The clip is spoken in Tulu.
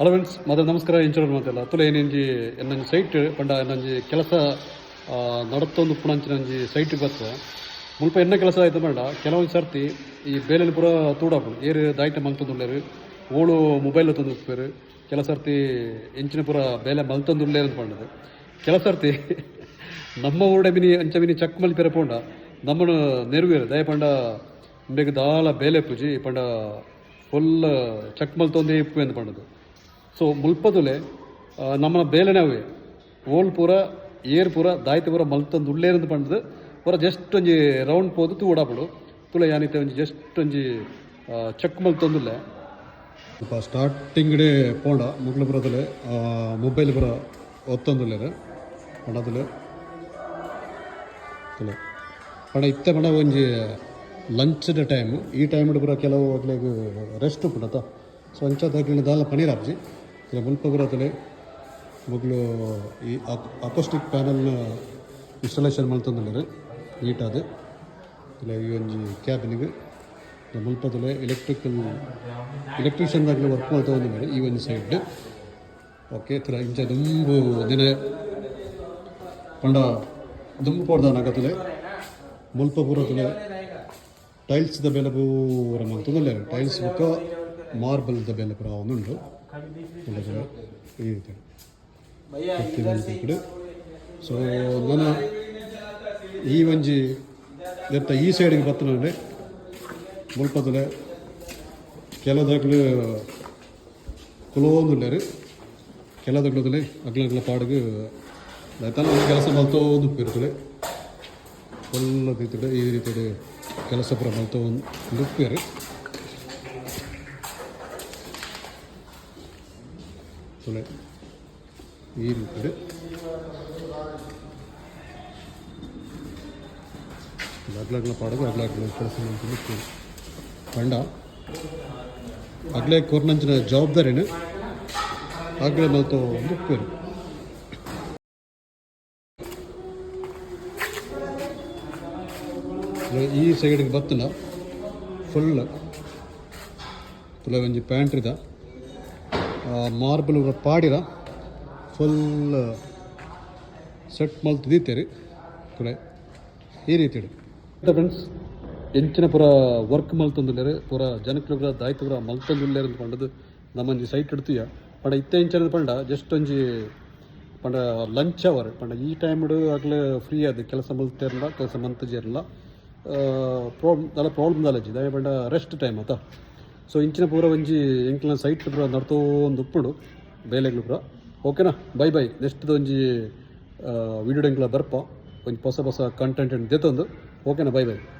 ಹಲೋ ಫ್ರೆಂಡ್ಸ್, ಮೊದಲು ನಮಸ್ಕಾರ. ಇಂಚೂರ್ ಮಾತೆಲ್ಲ ತುಲೆ ಏನೇಂಜಿ ಎನ್ನೊಂಜಿ ಸೈಟ್ ಪಂಡ ಎನ್ನೊಂಜಿ ಕೆಲಸ ನಡತೊಂದು ಉಪ್ಪುನಂಚಿನ ಒಂಜಿ ಸೈಟ್ ಬತ್ತ. ಮುಲ್ಪ ಎನ್ನ ಕೆಲಸ ಆಯ್ತು ಪಂಡ, ಕೆಲವೊಂದು ಸರ್ತಿ ಈ ಬೇಲೆನ್ ಪೂರ ತೂಡಾಪುಂಡು. ಏರ್ ದಾಯ್ತ ಮಲ್ತೊಂದುಲ್ಲೆರ್, ಓಳು ಮೊಬೈಲ್ ತಂದು ಉಪ್ಪೇರು, ಕೆಲ ಸರ್ತಿ ಎಂಚಿನ ಪೂರ ಬೇಲೆ ಮಲ್ತೊಂದುಲ್ಲೇರ್ ಅಂತ ಪಂಡದು. ಕೆಲ ಸರ್ತಿ ನಮ್ಮ ಊಡೆ ಮಿನಿ ಅಂಚ ಮಿನಿ ಚಕ್ ಮಲ್ಪೆರೆ ಪೋಂಡ ನಮ್ಮನು ನೆರುವೇರು. ದಯ ಪಂಡ ಇಂಬೆಗ್ ದಾಲ ಬೇಲೆ ಪೂಜಿ ಪಂಡ ಫುಲ್ ಚಕ್ ಮಲ್ತೊಂದೇ ಇಪ್ಪು ಅಂತ ಪಂಡದು. ಸೊ ಮುಲ್ಪದುಲೆ ನಮ್ಮ ಬೇಲೆನೇ ಅವೇ. ಓಲ್ ಪೂರ ಏರ್ ಪೂರ ದಾಯ್ತ ಪೂರ ಮಲ್ತೊಂದು ಉಳ್ಳೇರಂದು ಪಂಡದು ಪೂರ ಜಸ್ಟ್ ಒಂಜಿ ರೌಂಡ್ ಪೋದು ತೂವಡಾಪುಂಡು. ತುಲೆ ಯಾನಿತ್ತೆ ಒಂಜಿ ಜಸ್ಟ್ ಒಂಜಿ ಚೆಕ್ ಮಲ್ತೊಂದುಲ್ಲೆ. ಸ್ವಲ್ಪ ಸ್ಟಾರ್ಟಿಂಗ್ ಡೇ ಪೋಂಡ ಮುಗ್ಲು ಪುರದಲೆ ಮೊಬೈಲ್ ಪೂರ ಒತ್ತೊಂದುಲ್ಲೆರ್ ಪಂಡದುಲೆ. ತುಲೆ ಪಂಡ ಇತ್ತೆ ಪಂಡ ಒಂಜಿ ಲಂಚ್ದ ಟೈಮ್. ಈ ಟೈಮ್ ಪೂರ ಕೆಲವು ಅಕ್ಲೆಗ್ ರೆಸ್ಟ್ ಉಪ್ಪುಂಡತ. ಸೊ ಅಂಚಾದ್ ಅಕ್ಲೆನ ದಾಲ ಪನೀರಾಪ್ಜಿ. ಮುಲ್ಪ ಪೂರ ತುಲೆ, ಮೊಗ್ಲು ಈ ಅಕೋಸ್ಟಿಕ್ ಪ್ಯಾನಲ್ ಇನ್ಸ್ಟಾಲೇಷನ್ ಮಲ್ತೊಂದುಲ್ಲೆರ್ ನೀಟಾದ್. ತುಲೆ, ಈ ಒಂಜಿ ಕ್ಯಾಬಿನಿಗ್ ಮುಲ್ಪ ತುಲೆ, ಎಲೆಕ್ಟ್ರಿಕಲ್ ಎಲೆಕ್ಟ್ರಿಷಿಯನ್ ದಾಕ್ಲೆ ವರ್ಕ್ ಮಲ್ತೊಂದುಲ್ಲೆರ್ ಈ ಒಂಜಿ ಸೈಡ್. ಓಕೆ, ತುಲೆ, ಇಂಚ ದುಂಬು ದಿನ ಪಂಡ ದುಂಬು ಪೋಡ್ದಾನಗ ತುಲೆ, ಮುಲ್ಪ ಪೂರ ತುಲೆ, ಟೈಲ್ಸ್ ದ ಬೇಲೆ ಪೂರ ಮಲ್ತೊಂದುಲ್ಲೆರ್. ಟೈಲ್ಸ್ ಬೊಕ್ಕ ಮಾರ್ಬಲ್ ದ ಬೇಲೆ ಪೂರ ಆವೊಂದುಂಡು. ತುಲೆ, ಈ ರೀತಿ ಪ್ರತಿಯೊಂದು. ಸೊ ನನ ಈ ಒಂಜಿ ದೆತ್ತ ಈ ಸೈಡ್ಗೆ ಬತ್ತನಂಡೆ ಮುಲ್ಪದಲೆ ಕೆಲದಕ್ಲು ಕುಲೋಂದುಲ್ಲೆರ್, ಕೆಲದಕ್ಲು ಅಗ್ಲಗ್ಲ ಪಾಡ್ಗ್ ದಾಯ್ತಾನ ಕೆಲಸ ಮಲ್ತೊಂದು ಉಪ್ಪೇರ್. ಫುಲ್ ರೀತಿಡ್ ಈ ರೀತಿಡ್ ಕೆಲಸ ಪೂರ ಮಲ್ತೊಂದು ಉಪ್ಪೇರ್. ತುಲೆ, ಈ ರೀತಿಡ್ ಅಗ್ಲಗ್ಲ ಪಾಡ್ಗ್ ಅಗ್ಲಗ್ಲ ಕೆಲಸ ಮಲ್ತೊಂದು ಉಪ್ಪೇರ್. ಪಂಡ ಅಗ್ಲೆ ಕೊರ್ನಂಚಿನ ಜವಾಬ್ದಾರಿನ ಅಗ್ಲೆ ಮಲ್ತೊಂದು ಉಪ್ಪೇರ್. ಈ ಸೈಡ್ಗೆ ಬತ್ತನ ಫುಲ್ ತುಲೆ, ಒಂಜಿ ಪ್ಯಾಂಟ್ರಿದ ಮಾರ್ಬಲ್ ಪಾಡಿರ ಫುಲ್ ಸೆಟ್ ಮಲ್ತ್ ದೀತೆರ್. ತುಲೆ, ಈ ರೀತಿಡ್. ಫ್ರೆಂಡ್ಸ್, ಎಂಚಿನ ಪೂರ ವರ್ಕ್ ಮಲ್ತೊಂದುಲ್ಲೆರ್, ಪೂರ ಜನಕ್ಲು ಪೂರ ದಾಯ್ತ ಪೂರ ಮಲ್ತೊಂದುಲ್ಲೆರ್ ಅಂತ ಪಂಡದು ನಮ್ಮೊಂಜಿ ಸೈಟ್ ತೂಯ. ಪಂಡ ಇತ್ತೆ ಎಂಚನ ಪಂಡ, ಜಸ್ಟ್ ಒಂಜಿ ಪಂಡ ಲಂಚ್ ಅವರ್. ಪಂಡ ಈ ಟೈಮ್ಡ್ ಅಕ್ಲೆ ಫ್ರೀ ಆದ್ ಕೆಲಸ ಮಲ್ತೆರ್ಲ, ಕೆಲಸ ಮಲ್ತುಜೆರ್ಲ ಪ್ರಾಬ್ಲಮ್ ದಾಲ ಪ್ರಾಬ್ಲಮ್ ದಾಲ ಇಜ್ಜಿ. ದಾಯೆ ಪಂಡ ರೆಸ್ಟ್ ಟೈಮ್ ಅತ. ಸೊ ಇಂಚಿನ ಪೂರ ಒಂಜಿ ಎಂಕ್ಲೆನ ಸೈಟ್ ಪೂರ ನಡ್ತೊಂದು ಉಪ್ಪುಂಡು ಬೇಲೆಗ್ಲು ಪೂರ. ಓಕೆನಾ? Bye bye. ನೆಕ್ಸ್ಟ್ ಒಂಜಿ ವೀಡಿಯೋ ಎಂಕ್ಲ ಬರ್ಪ, ಒಂಜಿ ಪೊಸ ಪೊಸ ಕಂಟೆಂಟ್ ದೆತ್ತೊಂದು. ಓಕೆನಾ? Bye bye.